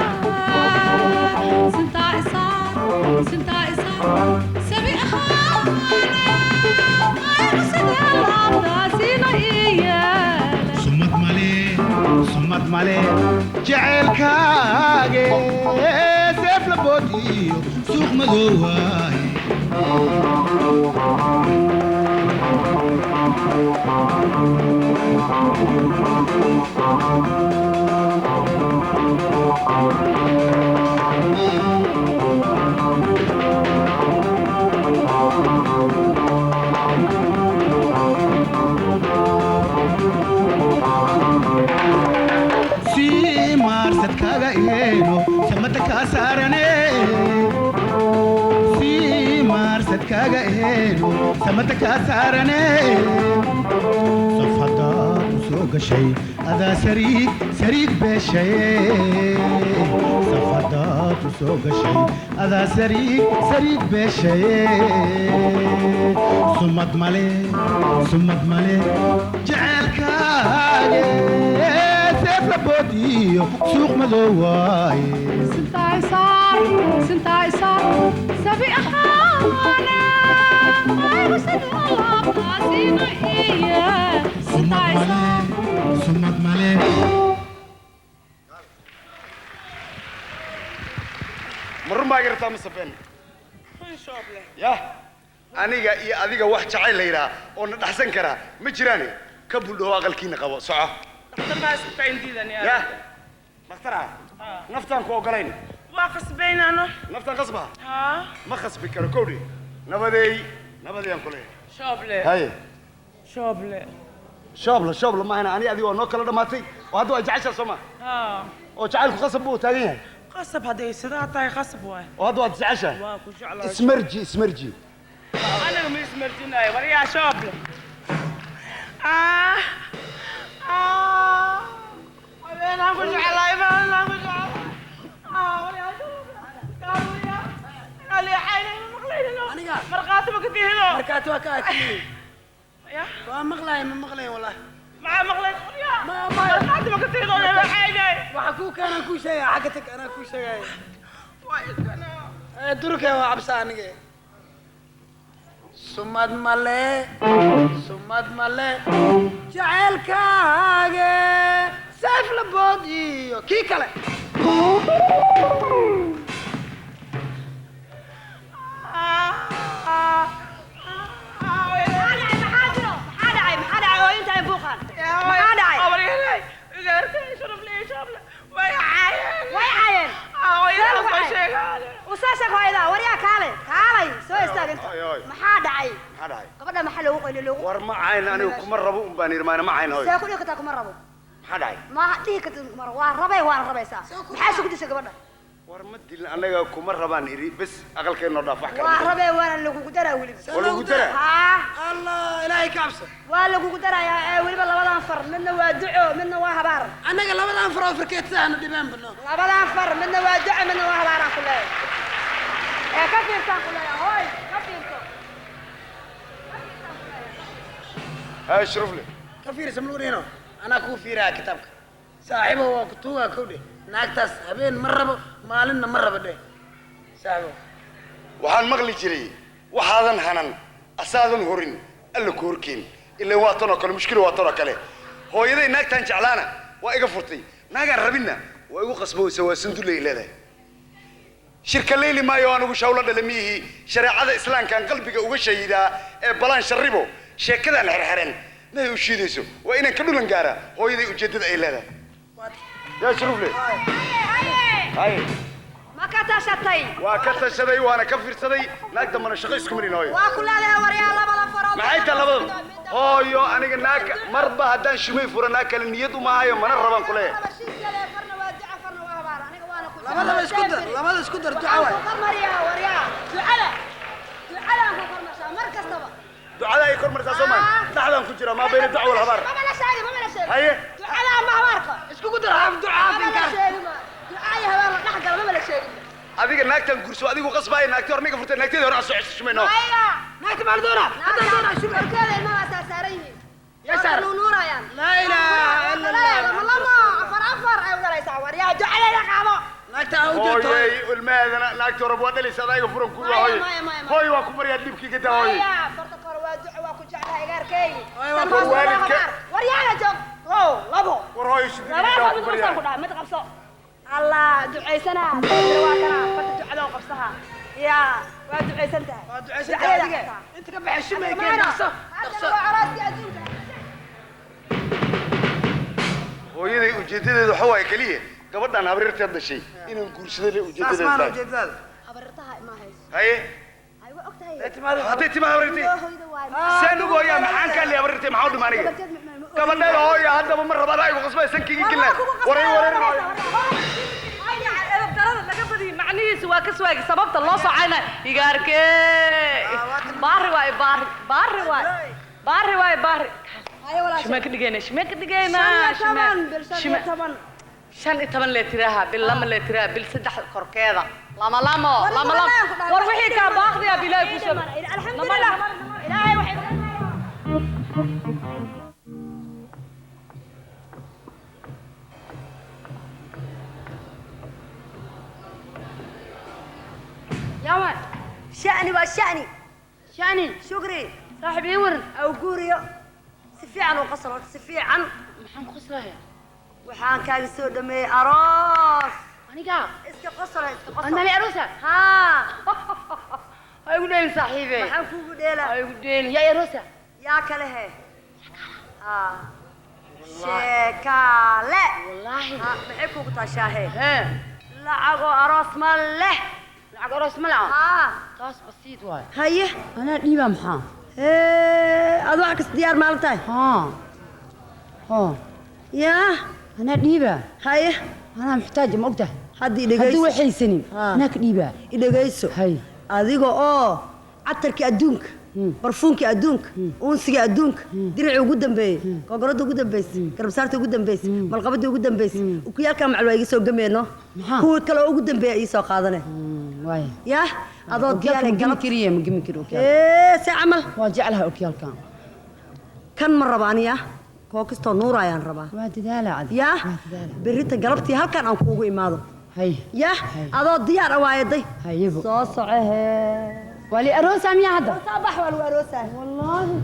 Sintaa isaar, sintaa isaar, sabi ahaana. Sumad male, sumad male jaceylkaage, seef la boodiyo suuq madow waaye. Si maarsadkaaga eeno samata kaa saarane, si maarsadkaaga eeno samata kaa saarane, saf haddaad u soo gashay adaa sariig sariig beeshaye, saf haddaad u soo gashay adaa sariig sariig beeshaye. Sumad male, sumad male jaceylkaage, seef la boodiyo suuq madow waaye. Sintaa isaar, sabi ahaana, aygu sida alaabtaasina iye. Sumad male, sumad male. Ma run baa gartaa mise been? Run, Shooble. Yah, aniga iyo adiga wax jacayl la yidhaha oo na dhaxsan karaa ma jiraane, ka buldhow aqalkiina qabo, soco. Dhakhtar baa iska kaindiidan. Yah, dhakhtar ah, naftaan ku ogolayn. Waa khasbaynaano. Naftaan khasba. Haa. Ma khasbi karo kowdhi. Nabadeey, nabadayaan ku leeyahay. Shooble. Haye. Shooble. Shoobla, shoobla maahana. Ani adiga waa noo kala dhammaatay oo hadda waa jeceshaa, soo ma? Haa. Oo jacaylku khasab buu taagan yahay. Qasab hadday sidaa tahay, qasab waay. Oo hadda waad jeceshahay. Waa ku jeclahay. Ismarji, ismarji. Aniga ma ismarjinayo waryaa. Shooble, ah ah, habeenaan ku jeclahay, maalinaan ku jeclahay. Ah, waryaa Shooble, kaaliya leexaynay, ma maqlaynino? Aniga? Markhaati ma ka tihido? Markaati waa ka atiyey. Ya. Waa maqlaay, ma maqlayn wallahi. Maxaa maqlayn waryaa? Ma- Markhaati ma ka tihido leexaynay? Waxa kuu keenan kuu sheegaya, xagga tag, anaa kuu sheegaya. Waa iskana. Ee durkee waa cabsa aniga. Sumad male, sumad male jaceylkaage, seef la bood iyo kii kale. Maxaa jiro? Maxaa dhacay? Maxaa dhacay oo inta ay buuqaan? Maxaa dhacay? qaylo. War ma cayn, anigu kuma rabo un baan irmaana, ma cayn hooyo. See ku dhihi kartaa kuma rabo? Maxaa dhacay? Ma dhihi kartid kuma rabo. Waa rabay, waana rabaysaa. Maxaa isugu dishay gabadha? War ma dilin anaga, kuma rabaan iri bes, aqalkeennoo dhaaf, wax kale waa ma jiro. Rabay, waana lagugu daraa weliba. Waa lagugu daraa? Haa. Allah, ilaahay ka cabso. Waa lagugu darayaa ee weliba labadan far midna waa duco, midna waa habaar. Annaga labadan far oo farkeetadaanu dhibeen bano. Labadan far midna waa duco, midna waa habaaraan ku leeyahay ee ka fiirsaan ku leeyahay. Hooy, ka fiirso. Haa, sharufle. Ka fiirsa malurino, anaa kuu fiiraya kitaabka saaxiibo, waa ku tuugaa kowdhe. Naagtaas habeen ma rabo, maalinna ma rabo dheh saaxiibo. Waxaan maqli jiray waxaadan hanan asaadan horin alla ku horkeen. Ilaa waa tan oo kale mushkil, waa tan oo kale. Hooyaday naagtaan jeclaana waa iga furtay, naagaan rabinna waa igu qasboweysa, waa sandullay leedahay. Shirka leyli maayo anigu, shawlo dhale miyihii. Shareecada islaamkaan qalbiga uga shahidaa ee balaan sharribo sheekadaan xerxeren mahay u shiidayso. Waa inaan ka dhulan gaaraa hooyaday ujeeddada ay leedahay. Yaa sharufle, haye. Ma ka tashatay? Waa ka tashaday, waana ka fiirsaday. Naag dambana shaqo isku marin hooyo. Waa ku leedahay waryaa labada farood. Maxay tahay labada hooyo? Aniga naag marba haddaan shumay fura, naag kale niyad uma hayo, mana rabaan ku leeyahay. Labadaba isku dar, labada isku dar, duca waay. Ku kormariyaa waryaa ducada, ducadaan ku kormarsaa mar kastaba. Ducada ay kor martaa soo maan dhaxdaan ku jira maa bayna dacwa wal habaar. Mama la sheegi, mama la sheegi. Haye. Ducada ama habaarka iskugu dar, haaf duca haaf mama la inkaar. Sheegi ma duca iyo habaar la dhex gala, mama la sheegi. Adiga naagtan gurso, adigu qasbaaya. Naagti hore niga furtay, naagteeda hore aan soo cesho shumayno. Maya. Naagta maal doona, haddaan doonaa shubay. Korkeeda ilmaha saarsaaran yihiin. Yaa saaran? Nuunuurayaan. Laa ilaaha illa Allah. Lama lama, afar afar ay u dhalaysaa waryaa. Ducadeeda qaado. Naagta aa u jeeto. Hooyey, ilmaheedana naagti hore waa dhalaysa, adaaga furan ku Maya, hooye. maya, maya, maya. Hooy, waa ku baryaa, dhibkii ka daa hooye. Maya, farta kore waa duco, waa ku jeclahay igaarkaygi. Maya, waa Tan ku hoose waa waalidka. habaar. Waryaana joog kow, labo. War hooyo, shidii Laba daa mid ku qabsaan ku baryaa. dhaha, mid qabso. Allah ducaysana waa kana farta ducada oo qabsaha. Yaa waa ducaysan tahay. Waa ducaysan tahay adiga. Inta ka baxay shumay keen, dhaqso dhaqso. Haddana waa arooskii adduunka. Hooyaday ujeedadeedu waxa waaye keliya gabadhan habriirteed dhashay inaan guursado le Saas ujeedadeedu maana tahay. ujeedadaada. Habarirtaha ima hayso. Haye. Ay, waa og tahay. Timaada. Hadday timaha habriirtay Loo hoyda waay. seen ugu hooyaa, maxaan kaa liya habriirtay? Maxaa u dhima aniga gabadheeda? Hooya, haddaba ma raba, adaa igu qasbaya sankigii gilna. Waray waray hooyo. Edeb darada laga badiyey macnihiisu waa ka swaagi sababta loo socayna igaarkee. Baari waay, baari, baari waay, baari waay, baari. Shimeen ka dhigayna, shimeen ka dhigayna. 15 bil, 15. 15 leetiraha bil, 2 leetiraha bil, 3 korkeeda lama lamo lama lamo. War wixii kaa baaqdiya bilaahi ku soo. Alxamdulilah, ilaahay waxay يا shani waa shani. شاني. Shukri. صاحب يورن. Aw guuriyo si fiican u qasal horta, si fiican. maxaan ku qoslayaa? Waxaan kaaga soo dhameeyey aroos. aniga? Iska qosla, iska qosla. أنا لي عروسة. Haa. ha igu dheelin saaxiibe. Maxaan kuugu dheelaa? Ha igu dheelin, yaa arosa? Yaa kale he. Haa, sheekaale. wallaahi. Ha, maxay kuugu taashaahe? hee. Lacagoo aroos ma leh. lacag aroos ma laha. Haa. taas basiid waay. Haye. anaa dhiibaa maxaa? Hee, aad wax kasta diyaar maalin tahay. haa haa. Yaa. anaa dhiibaa. Haye. anaa muxtaaja, ma ogtahay? Hadda idhegeyso. haddii waxaysanin anaa ka dhiibaa. Idhegeyso. Hay. Adiga oo catarkii adduunka, barfuunkii adduunka, uunsigii adduunka, diricii ugu dambeeyey, gogoradda ugu dambeysay, garabsaarta ugu dambeysay, malqabadda ugu dambeysay, ukuyaalkaa macal waa iga soo gameeno. Maxaa? Kuwii kale oo ugu dambeeya ii soo qaadane. Waay. Yaa adoo okyaalka diyaar ma gemi galab. kariye, ma gemi kari okyaalka. Ee, see camal. Waa jeclahay okyaalkan. Kan ma raba aniya, koo kastoo nuur ayaan rabaa. Waa dadaala cadi. Yaa. Waa dadaala. Berrita galabtii halkan aan kuugu imaado. Hay. Yaa adoo diyaar ah waayaday. Hayebo. Soo soco hee. Waa li aroosaa miyaa hadda? Soo bax, waa lagu aroosaa. Wallaahi.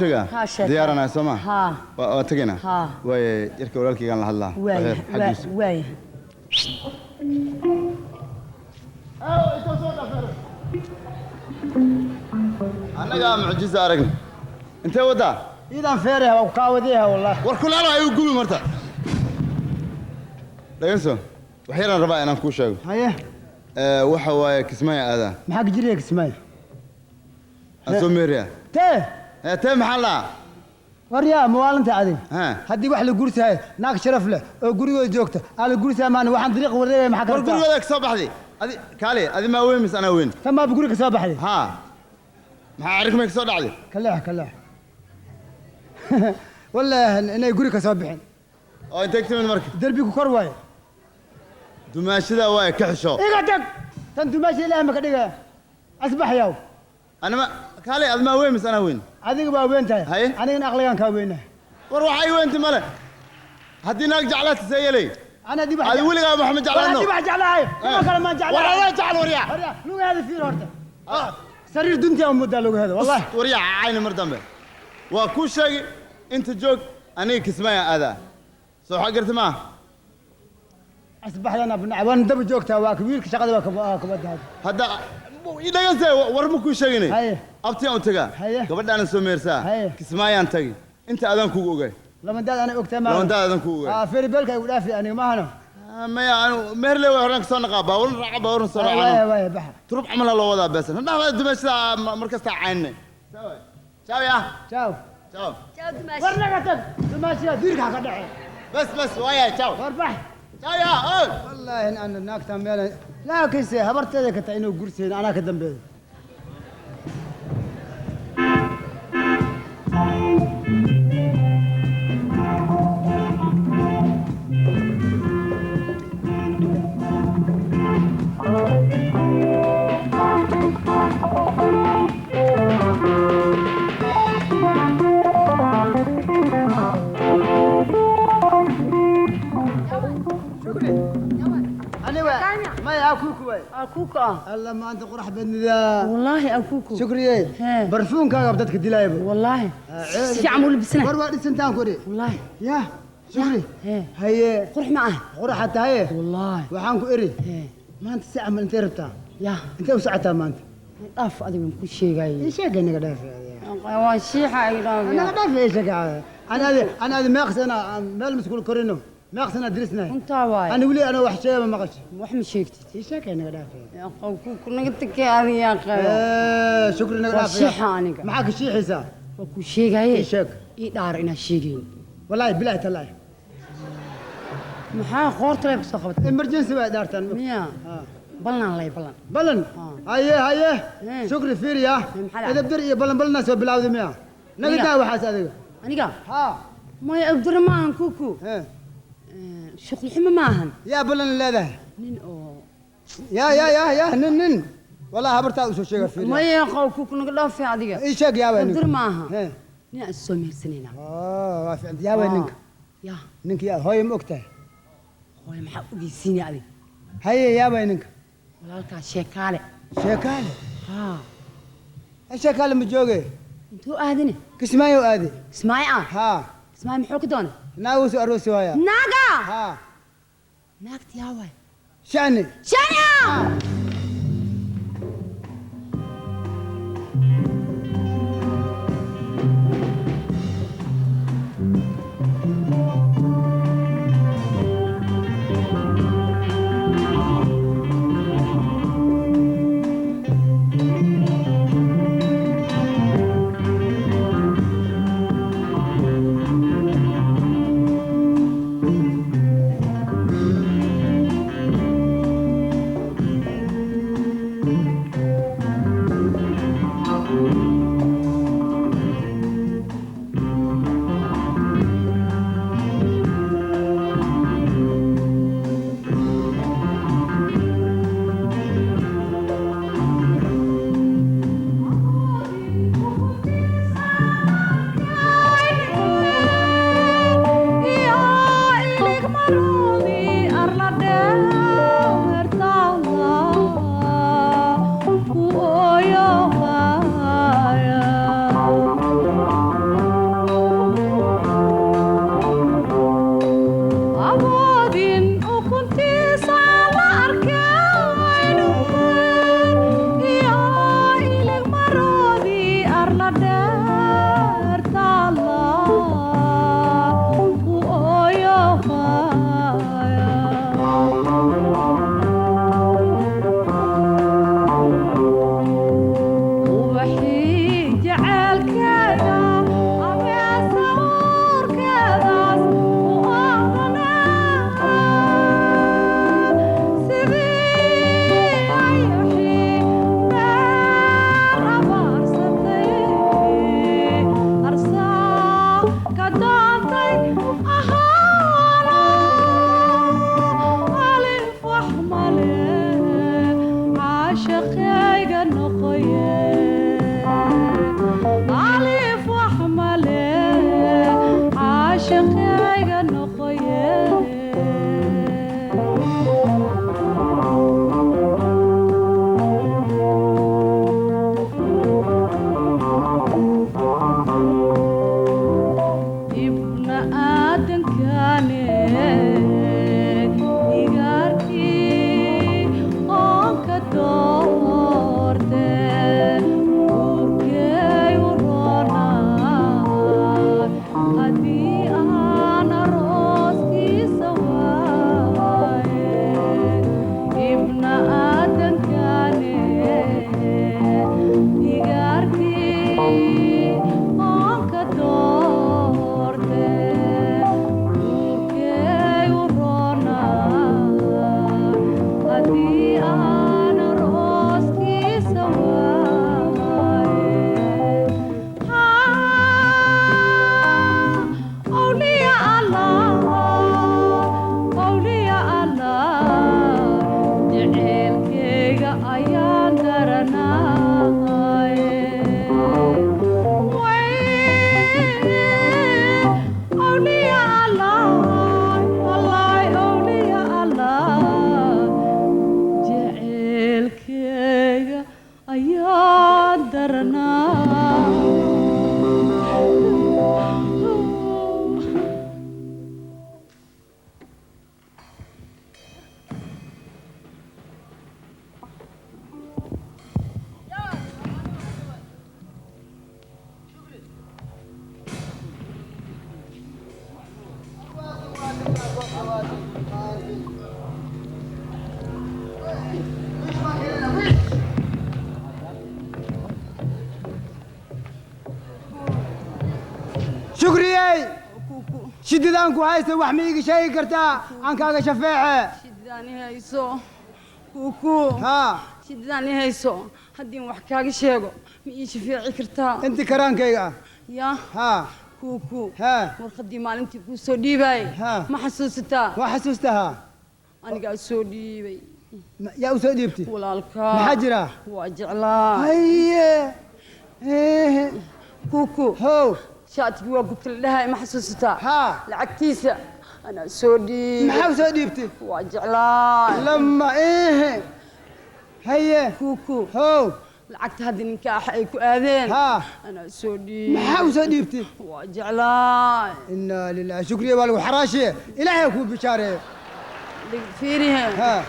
sheegaa Haa, sheeg. Diyaaranahay soo ma? Haa. Waa tegaynaa. Haa. Waaye, yarka walaalkaygaan la hadlaa. Waaya. Waxyar, xaggiisa. Waaya. Annagaa mucjiso aragna. Intee waddaa? Iidan feeraha waa ku kaawadiyaha wallah. War kulaalo ayuu gubi marta. Dhegeyso, wax yaraan rabaa inaan kuu sheego. Haye. Waxa waaye, Kismaayo aadaa. Maxaa ka jiraya Kismaayo? Aan soo meeriyaa. Tee? Tee maxaa la? Waryaa, mawaalinta adiga. Ha. Haddii wax la guursahay, naag sharaf leh oo gurigooda joogta aa la guursahay maana waxaan dariiq wareegaya maxaa ka War rabtaa? gurigooda ka soo baxday. Adi kaale, adi maa weyn mise anaa weyn? Tan baaba guriga ka soo baxday. Haa. Maxaa cirka may ka soo dhacday? Kaleex kaleex, wallaahi inay guri ka soo bixin. Oo intee ka timid marka? Derbigu kor waaye. Dumaashada waaye, ka xisho. Iga tag, tan dumaasha ilaahay ma ka dhigaya asbax yaw. Anima kaale, adi maa weyn mise anaa weyn? Adiga baa weyn tahay. Haye. Anigana aqligan kaa weynahay. War waxay weynti male. Haddii naag jeclaata see yeelay? Ana haddii wax Adi weligaa wax ma war jeclaano. haddii wax jeclahay kuma kale maan jeclahay. War adaa jecel, waryaa. Waryaa, lugaheeda fiir horta. Sariir duntii aan muddaa lugaheeda wallahi. Waryaa, cayni mar dambe. Waa kuu sheegi, inta joog, aniga Kismaayo aadaa. Soo waxaa garta maaha? Asbaxdana bnac waan daba joogtaa, waa wiilka shaqada waa kabadda. Hadda dhegeyste, war ma kuu sheeginay. Haye. Abtiyaan u tagaa. Haye. Gabadhaanan soo meersaa. Haye. Kismaayaan tagi. Inta adaan kugu ogay. Lamandaad ana ogtaa maaha? Lamandaad adaan kugu ogay. Aa, feeri beelka igu dhaafi aniga maahano. Maya, anu meherle way horaan kasoo naqaa, baabuurna raaca, baabuurna soo waaya raacano. Waaya, baxa. Turub camal loo wadaa beesan. Hadda dumaashada mar kasta caynay. Ciao ya. Ciao. Ciao. Ciao, dumaashi. War naga tag, dumaashiga diirka ha ka dhace. Bas bas, waaya, ciao. War bax. Ciao ya. Oh. Wallaahi in ana naagta meel laakiinse habarteeda ka tahay inuu guursayn anaa ka dambeeyo. Aniga maya, akuuku waay. Akuuku ah. Alla, maanta qurax badnidaa. Wallaahi akuuku. Shukriye, barfuunkaaga dadka dilaayaba. Wallaahi si fiican buu labisana. War waa dhisantaan kori. Wallaahi. Ya Shukri, haye. Qurux ma ah? Quraxa tahaye. Wallaahi. Waxaan ku eri, maanta si camal intee rabtaa? Ya. Intee u socotaa maanta? Dhaaf, adiga ku sheegay. Ii sheegay, naga dhaaf. Waa shiixa ay dhaaf. Naga dhaaf, ii sheegay. Ana adi meeqsana meel maskuul korino, meeqsana dirisnahay. Runtaa waay. Ana weli ana wax sheega ma maqasho. Wax ma sheegtid. Ii sheegay, naga dhaaf. Kuku naga takay adiga yaa qabo. Shukri, naga Waa dhaaf. shiixa aniga. Maxaa ka shiixaysaa? Waa ku sheegaye. Ii sheeg. Ii dhaar inaa sheegayn. Wallaahi bilaahi tallaahi. Maxaa qoorta leeb kasoo qabatay? Emergency waa dhaartaan. Miya? Ballan lay ballan. Ballan. Haye haye, Shukri, fiiriya. Maxaa dhacay? Edab dar iyo ballan ballanaa soo bilawday miya? Naga Aniga? Daa waxaas adiga. Aniga? Haa. Maya, abdura ma ahan kuku. Shuqul xumo ma ahan. Yaa ballan leedahay? Nin oo ya ya ya ya, nin nin wallahi habartaa usoo sheega, fiiriya. Maya qow, kuku naga dhaafay adiga. Ii sheeg, yaa waa ninka? Abdur ma aha. Nin aan soo mehersanayna. Waa fiican. Yaa waa ninka? Ya. Ninka yaa? Hooyo ma ogtahay? Hooyo maxaa ogeysiinaya adiga? Haye, yaa waa ninka? Walaalkaa Sheekaale. Sheekaale? Haa. Sheekaale ma jooge. Intuu aadine? Kismaayo aade. Kismaayo ah? Haa. Kismaayo muxuu ka doonay? Naagu soo aroosi waaya. Naaga. Haa. Naagta yaa waay? Shani. Shani ah. Odaygayga noqoye. Ibna aadankane igaarkii oonka doorte urkey u roonaa haddii aan arooskiisa waaye. Ibna aadankane igaarkii oonka doorte urkey u roonaa haddii aan arooskiisa waaye. Awliya Allah, awliya Allah, jaceylkayga ayaan daranaaye. Awliya Allah, Allah, awliya Allah, jaceylkayga ayaan daranaa. Shukriyey, shididaan ku haysta wax ma iiga sheegi kartaa aan kaaga shafeece? Shididaan i hayso, kuku. Haa. Shididaan i hayso haddii wax kaaga sheego, ma ii shafeeci kartaa? Inti karaankayga ah. Ya. Haa. Kuku. Haa. Warqaddii maalintii kuu soo dhiibaayay ma xasuusataa? Waa xasuustahaa. Anigaa soo dhiibay. Yaa u soo dhiibtay? Walaalkaa. Maxaa jira? Waa jeclaa. Haye. Kuku. How. Shaatigii waa gubta la dhahay ma xasuusataa? Haa. Lacagtiisa anaa soo dhiibay. Maxaa u soo dhiibtay? Waa jeclaa. Lama ehe. Haye. Kuku. How. Lacagta hadda ninka ah ay ku aadeen haa anaa soo dhiibay. Maxaa u soo dhiibtay? Waa jeclaa. Inaa lillahi. Shukriya, waa lagu xaraashiye. Ilaahay kuu bishaareeyo. Fiirihe. Haa.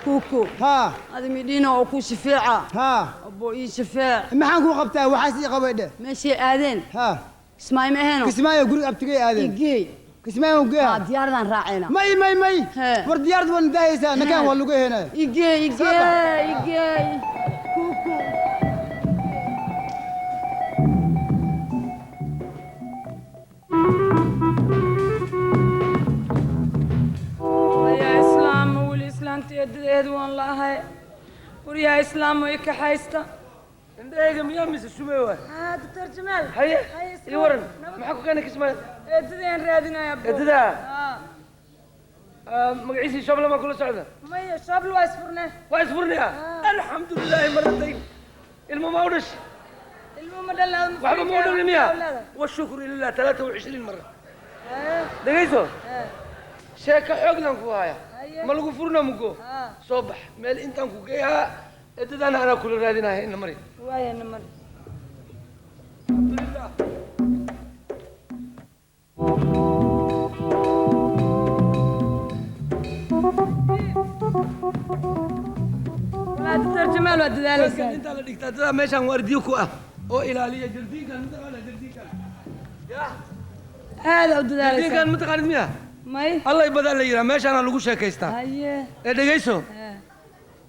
Kuku. Haa. Adi midhiina oo kuu shafeeca. Haa. Aboo, ii shafeec. Maxaan kuu qabtaa? Waxaas ii qabay dheh. Meeshay aadeen? Haa. Kismaayo ma aheeno? Kismaayo guriga abtigay aadeen. Igey. Kismaayo geeha. Haa, diyaaradaan raacayna. May may may, war diyaarad waa nadaahaysaa nakaan waa lagu heenaya. Igey, igey, igey, kuku. Waryaa islaam, weli islaanta eedadeed waan la'ahay. Waryaa islaam, i kaxaysta. Indhahayga miyaa mise shumey waay? Haa, Doctor Jamaal. Haye, ii waran, maxaa ku keenay Kismaayo? Eedadeen raadinaya. Eedadaa? Haa. Magaciisii Shoble maa kula socda? Maya, Shoble waa isfurne. Waa isfurnaya? Alxamdulilaahi maratayn. Ilmo ma u dhashay? Ilmo ma dhalin. Waxba ma u dhalin miya? Washukru lilah 23 mara. Dhegayso, sheeko xooglan ku haya. Ma lagu furna mugo soo bax meel intaan ku geeyaa, eedadaana anaa kula raadinaya. Ina mari. Waaya, namar. Alxamdulilah. Walaa, Doctor Jamaal, waa dadaalaysaa. Intaa la dhigtaa dadaa meeshaan waardiyo ku ah oo ilaaliya jardiinkan. Mataqaana jardiinkan ya? Aada u dadaalaysaa. Jardiinkan mataqaanid miya? May. Allay badaa la yidhaha, meeshaana lagu sheekaystaa. Haye. Ee dhegayso,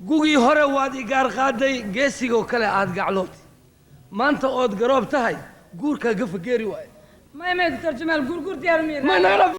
gugii hore waad igaar qaaday, geesigoo kale aad gaclootay. Maanta ood garoob tahay, guurkaa gafa geeri waaye. May may, Doctor Jamaal, guurguur diyaar miya? Ma nagala.